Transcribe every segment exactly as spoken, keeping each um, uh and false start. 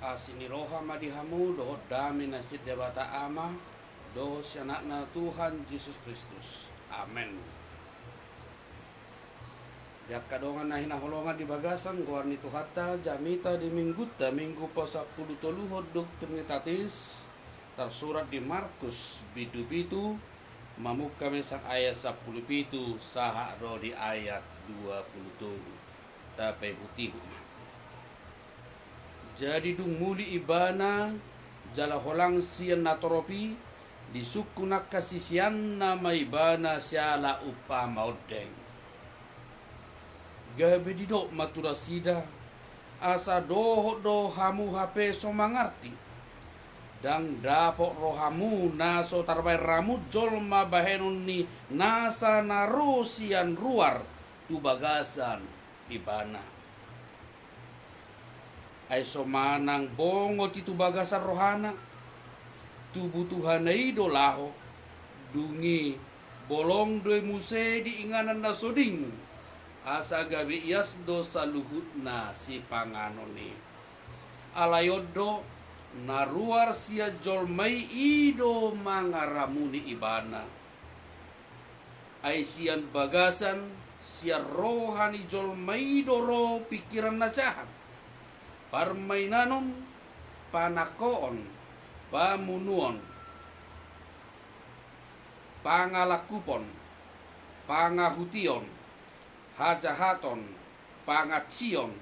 Asi ni roha ma di hamu dohot dame na sian Debata Ama dohot sian Anakna Tuhan Jesus Kristus. Amen. Di angka dongan na hinaholongan di bagasan goar ni Tuhanta, jamita di minggunta, minggu pasampulu toluhon dung Trinitatis, tarsurat di Markus bindu pitu, mamungka ma sian ayat sampulu pitu sahat ro di ayat dua pulu tolu. Tapaihutihut ma. Jadi dung muli ibana, jala holang sian natorop i, disungkun angka siseanna ma ibana siala umpama ondeng. Gabe didok ma tu nasida, asa dohot do hamu hape so mangarti. Ndang dapot rohamu na so tarbahen ramun jolma bahenon ni nasa na ro sian ruar tu bagasan ibana. Ai so manang bongot i tu bagasan rohana, tu butuhana i do laho, dung i bolong do i muse di inganan na so ding, asa gabe ias do saluhutna sipanganon i. Alai on do, na ruar sian jolma i, i do mangaramuni ibana. Ai sian bagasan, sian roha ni jolma i do ro pingkiran na jahat, parmainanon, panangkoon, pamunuon, pangalangkupon, pangahution, hajahaton, pangansion,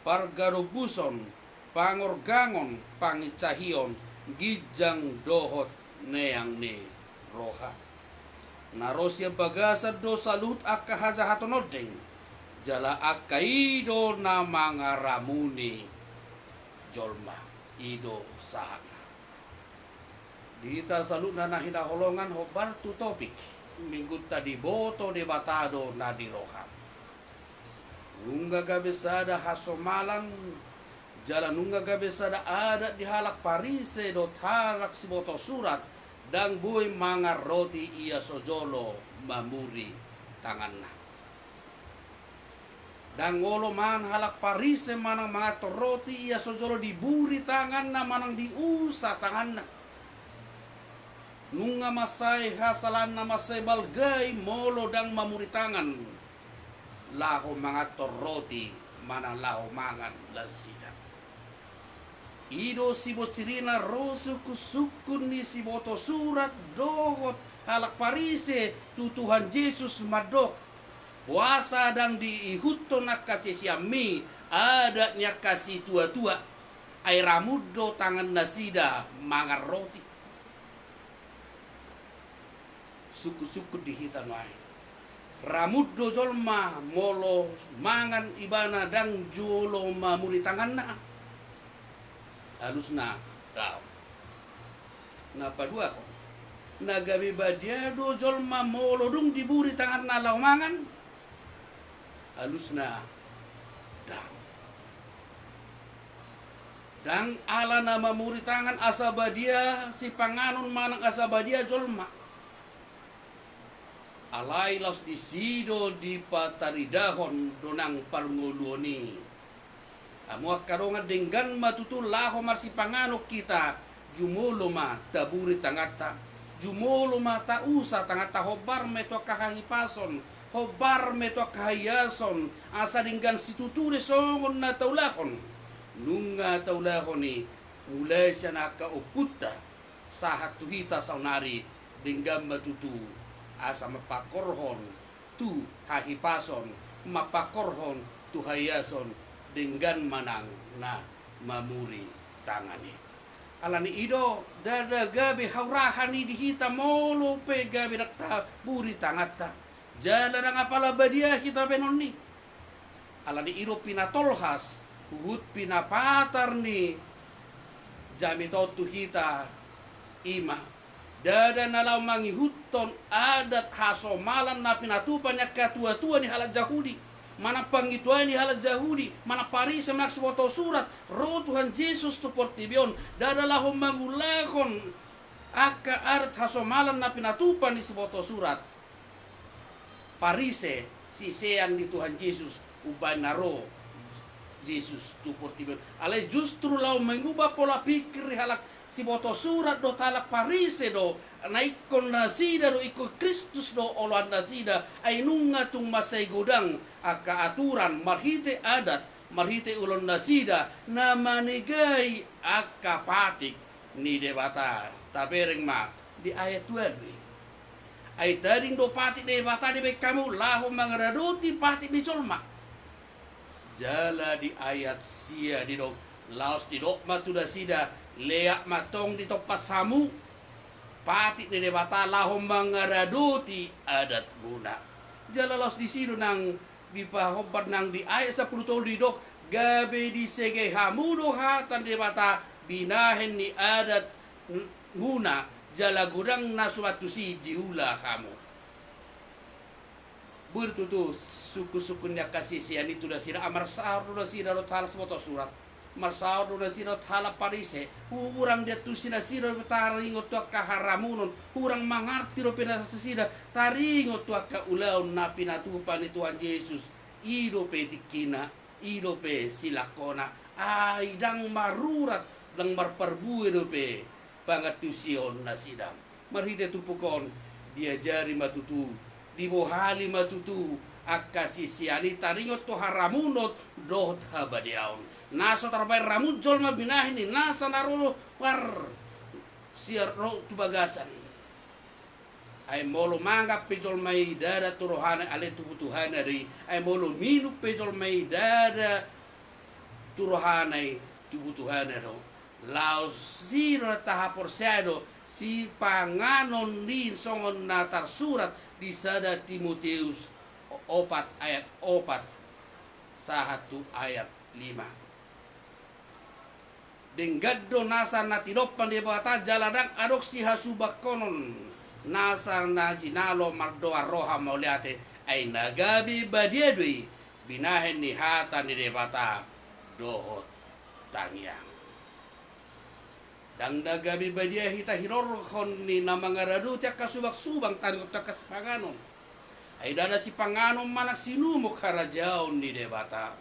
pargadombuson, pangorgangon, panginsahion, ginjang dohot neang ni roha. Na ro sian bagasan do saluhut angka hajahaton ondeng, jala angka i do na mangaramuni jolma, i do sahatna. Di hita saluhutna na hinaholongan, hombar tu topik, minggunta diboto Debata do na di roha. Nunga gabe sada hasomalan, jala nunga gabe sada adat di halak Parise dohot halak siboto surat, ndang boi mangan roti ia so jolo mamuri tanganna. Ndang olo mangan halak Parise manang manganhon roti ia so jolo diburi tanganna manang diusa tanganna. Nunga mansai hasalaanna mansai balga i molo ndang mamuri tangan laho manganhon roti manang laho mangan nasida. I do sibonsirina ro sungkunsungkun ni siboto surat dohot halak Parise tu Tuhan Jesus mandok, boasa ndang diihuthon angka siseanmi adat ni angka situatua, ai ramun do tangan nasida mangan roti. Sungkunsungkun di hita nuaeng. Ramun do jolma molo mangan ibana ndang jolo mamuri tanganna? Alusna, daong. Na paduahon, na gabe badia do jolma molo dung diburi tanganna laho mangan? Alusna, daong. Ndang ala na mamuri tangan asa badia sipanganon manang asa badia jolma. Alai laos disi do dipataridahon do nang parngoluon i. Hamu angka dongan, denggan ma tutu laho marsipanganon hita, jumolo ma taburi tanganta, jumolo ma tausa tanganta, hombar ma i tu angka hahipason, hombar ma i tu angka haiason, asa denggan situtu do i songon na taulahon. Nunga taulahon i mulai sian angka ompunta sahat tu hita saonari, denggan ma tutu asa mampangkorhon tu hahipason, mampangkorhon tu haiason, denggan ma nang na mamuri tangan i. Alani i do, ndada gabe haurahan i di hita molo pe gabe ndang taburi tanganta. Jala ndang apala badia hita bahenon i. Alani i do pinatolhas, huhut pinapatar ni jamita on tu hita, i ma, ndada na laho mangihuthon adat hasomalan na pinatupa ni angka tuatua ni halak Jahudi, manang pangidoan ni halak Jahudi, manang Parise, manang siboto surat, ro Tuhan Jesus tu portibi on, ndada laho mangulahon angka adat hasomalan na pinatupa ni siboto surat. Parise, sisean ni Tuhan Jesus, umbahen na ro Jesus tu portibi on. Alai justru laho mangubah pola pikir ni halak siboto surat dohot halak Parise do, na ingkon nasida do, ingkon Kristus do oloan nasida, ai nunga tung mansai godang angka aturan marhite adat, marhite ulaon nasida na manegai angka patik ni Debata. Tabereng ma di ayat dua be. Ai tading do patik ni Debata dibaen hamu laho mangaradoti patik ni jolma. Jala di ayat sia didok, laos didok ma tu nasida, leak ma tong ditompas hamu patik ni Debata laho mangaradoti adatmuna. Jala laos disi do nang dipahombar nang di ayat sampulu tolu didok, gabe disegai hamu do hata ni Debata binahen ni adatmuna, jala godang na suman tusi diula hamu. Boi do tutu sungkunsungkun ni angka sisean i tu nasida, ai marsaor do nasida dohot halak siboto surat, marsaor do nasida dohot halak Parise, hurang diantusi nasida dope taringot tu angka haramunon, hurang mangarti dope nasida taringot tu angka ulaon na pinatupa ni Tuhan Jesus. I dope tingkina, i dope silangkona, ai ndang marurat, ndang marparbue dope pangantusion nasida. Marhite turpuk on, diajari ma tutu, dibohali ma tutu angka sisean i taringot tu haramunon dohot habadiaon. Na so tarbaen ramun jolma binahen ni nasa na roar sian ro tu bagasan. Ai molo mangan pe jolma i ndada tu rohana, alai tubu Tuhana do i. Ai molo minum pe jolma i ndada tu rohana i, tubu Tuhana do. Laos i do na tahaporseai do sipanganon i songon na tarsurat di sada Timoteus opat ayat opat sahat tu ayat lima. Denggan do nasa na tinompa ni Debata jala ndang adong sihasubangkonon nasa na jinalo mardoan roha mauliate, ai na gabe badia do i binahen ni hata ni Debata dohot tangiang. Ndang na gabe badia hita hinorhon ni na mangaradoti angka subangsubang taringot tu angka sipanganon. Ai ndada sipanganon manang sinumok harajaon ni Debata.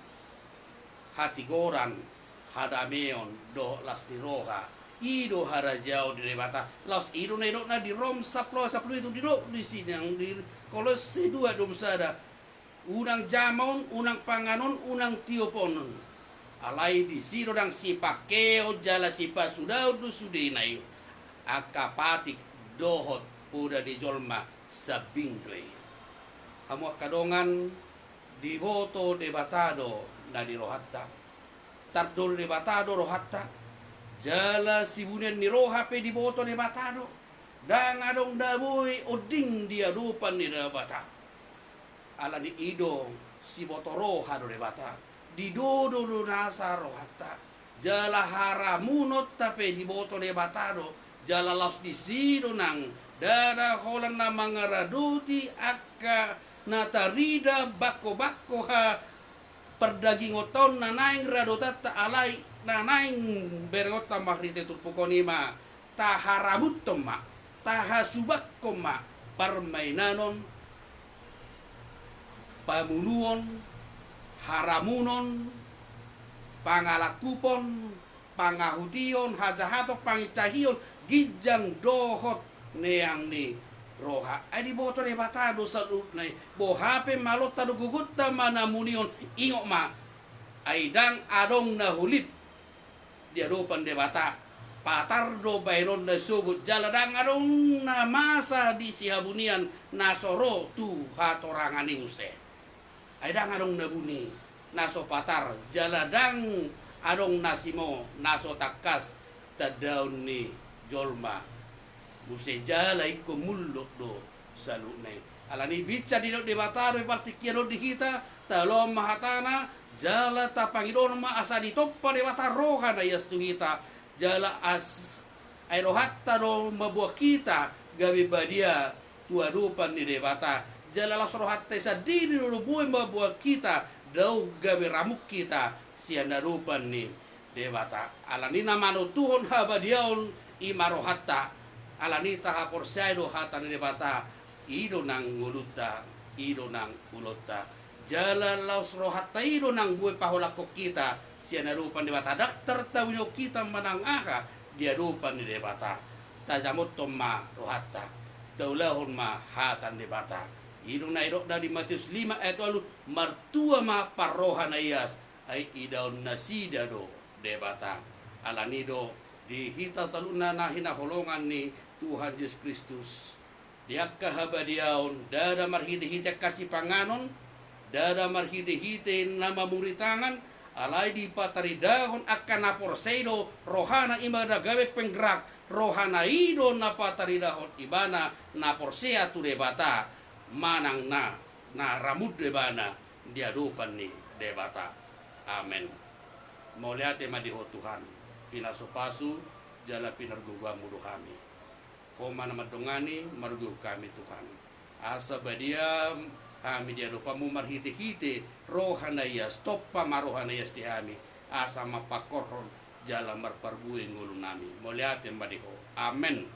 Hatigoran, hadameon dohot las ni roha, i do harajaon ni Debata. Laos i do na didokna di Rom sampulu, sampulu pitu didok disi nang di Kolosse dua dua pulu sada. Unang jamon, unang panganon, unang tioponon. Alai disi do nang sipangkeon jala sipasudaon do sudena i. Angka patik dohot poda ni jolma sambing do i. Hamu angka dongan, diboto Debata do na di rohanta. Tardo Debata do rohanta. Jala sibunian ni roha pe diboto Debata do. Ndang adong na boi onding di adopan ni Debata. Alani i do siboto roha do Debata. Didodo do nasa rohanta. Jala haramunonta pe diboto Debata do. Jala laos disi do nang ndada holan na mangaradoti angka na tarida bangkobangko ha pardagingonta on na naeng radotanta, alai na naeng berengonta marhite turpuk on i ma taharamunhon ma, tahasubangkon ma parmainanon, pamunuon, haramunon, pangalangkupon, pangahution, hajahaton, pangincahion, ginjang dohot neang ni roha. Ai diboto Debata do saluhutna i. Boha pe malonta dohot gogonta manamunion, ingot ma, ai ndang adong na holip di adopan Debata. Patar do bahenonna sogot jala ndang adong na masa di sihabunian na so ro tu hatorangan i muse. Ai ndang adong na buni na so patar jala ndang adong na simo na so tangkas tandaon ni jolma. Muse jala ingkon mullok do saluhutna i. Alani i binsar didok Debata do i partingkian on di hita, taluahon ma hatana, jala tapangidohon ma asa ditompa Debata roha na ias tu hita, jala as, ai rohanta do mamboan hita gabe badia tu adopan ni Debata. Jala laos rohanta i sandiri do boi mamboan hita dao gabe ramuk hita sian adopan ni Debata. Alani na manontuhon habadiaon i ma rohanta. Alani i tahaporseai do hata ni Debata. I do nang ngolunta, i do nang ulaonta. Jala laos rohanta i do nang boi paholanghon hita sian adopan Debata, ndang tartabuihon hita manang aha di adopan ni Debata. Tajamothon ma rohanta, taulahon ma hata ni Debata. I do na didok di Matius lima ayat ualu, martua ma parroha na ias, ai idaon nasida do Debata. Alani do di hita saluhutna na hinaholongan ni Tuhan Jesus Kristus, di angka habadiaon, ndada marhitehite angka sipanganon, ndada marhitehite na mamuri tangan, alai dipataridahon angka na porsea i do rohana, i ma na gabe penggerak, rohana i do na pataridahon ibana na porsea tu Debata, manang na, na ramut do ibana di adopan ni Debata. Amen. Mauliate ma di Ho Tuhan, pinasupasu jala pinargogoanmu do hami. Ho ma na mandongani, margogo hami Tuhan. Asa badia hami di adopanmu marhitehite roha na ias, tompa ma roha na ias di hami, asa mangkorhon jala marparbue ngolunami. Mauliate ma di Ho. Amen.